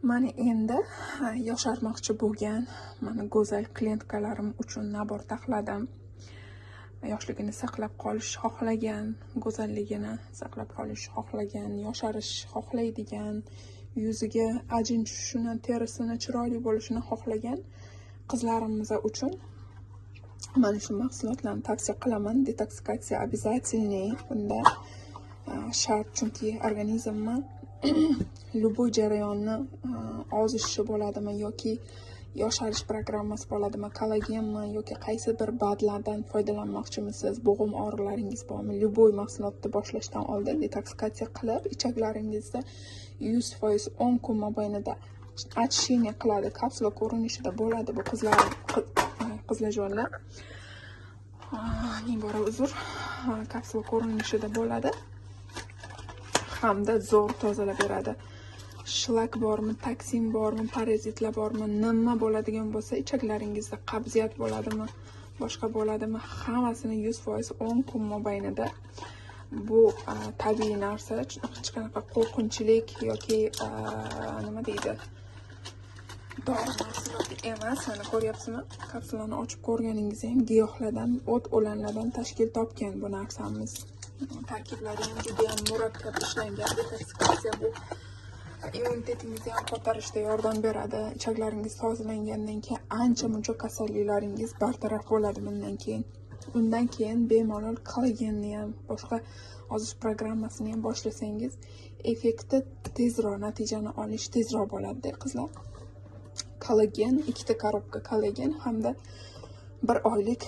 Mana endi yosharmoqchi bo'lgan mana go'zal klientkalarim uchun набор taxladim. Yoshligini saqlab qolish xohlagan, go'zalligini saqlab qolish xohlagan, yosharish xohlaydigan, yuziga ajin tushishini, terisini chiroyli bo'lishini xohlagan qizlarimiz uchun mana shu mahsulotlarni tavsiya qilaman. Detoksikatsiya обязательный bunda shart, chunki organizmni любой jarayonni, ozishi bo'ladimi yoki yosharish programmasi bo'ladimi, kollagenmi yoki qaysidir БАД lardan foydalanmoqchimisiz, bo'g'im og'riqlaringiz bormi, любой mahsulotni boshlashdan oldin detoksikatsiya qilib, ichaklaringizda 100% 10 kun mobaynida очищение qiladi. Kapsula ko'rinishida bo'ladi bu, qizlar, qizlarjonlar, ming bora uzr, kapsula ko'rinishida bo'ladi hamda zo'r tozalab beradi. Shlak bormi, toksin bormi, parazitlar bormi, nima bo'ladigan bo'lsa, ichaklaringizda qabziyat bo'ladimi, boshqa bo'ladimi, hammasini 100% 10 kun mobaynida. Bu tabiiy narsa, hech qanaqa qo'rqinchlik yoki nima deydi, dori mahsuloti emas. Mana, ko'ryapsizmi, kapsulani ochib ko'rganingizda ham giyohlardan, o't o'lanlardan tashkil topgan bu narsamiz. Tarkiblari ham judayam murakkab ishlangan. Detoksikatsiya bu immunitetingizni ham ko'tarishda yordam beradi. Ichaklaringiz tozalangandan keyin ancha muncha kasalliklaringiz bartaraf bo'ladi bundan keyin. Undan keyin bemalol kollagenni ham, boshqa ozish programmasini ham boshlasangiz, effekti tezroq, natijani olish tezroq bo'ladida, qizlar. Kollagen, ikkita коробка kollagen hamda bir oylik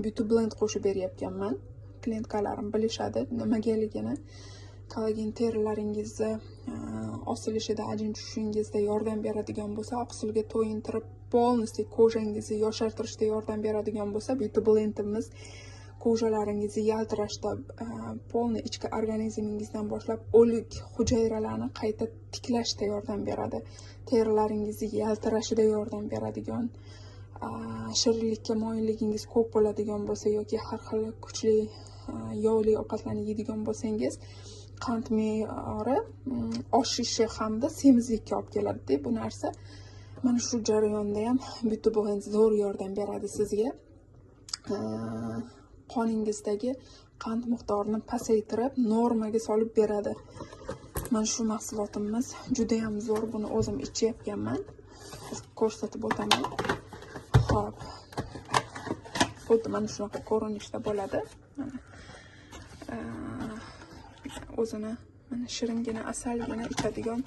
Beauty Blend qo'shib beryapganman. Klientkalarim bilishadi nimagaligini. Kollagen terilaringizni osilishida, ajin tushishingizda yordam beradigan bo'lsa, oqsilga to'yintirib, полностью кожа ngizni yoshartirishda yordam beradigan bo'lsa, Beauty Blendimiz кожа laringizni yaltirashda, полный ichki organizmingizdan boshlab o'lik hujayralarni qayta tiklashda yordam beradi, terilaringizni yaltirashida yordam beradigan, shirinlikka moyilligingiz ko'p bo'ladigan bo'lsa yoki har xil kuchli yog'li ovqatlarni yeydigan bo'lsangiz, qand me'yori oshishi hamda semizlikka olib keladida bu narsa. Mana shu jarayonda ham Beauty Blend zo'r yordam beradi sizga. Qoningizdagi qand miqdorini pasaytirib, normaga solib beradi. Mana shu mahsulotimiz judayam zo'r, buni o'zim ichyapganman, ko'rsatib o'taman. Ho'p, xuddi mana shunaqa ko'rinishda bo'ladi. Mana, o'zini mana shiringina, asalgina ichadigan.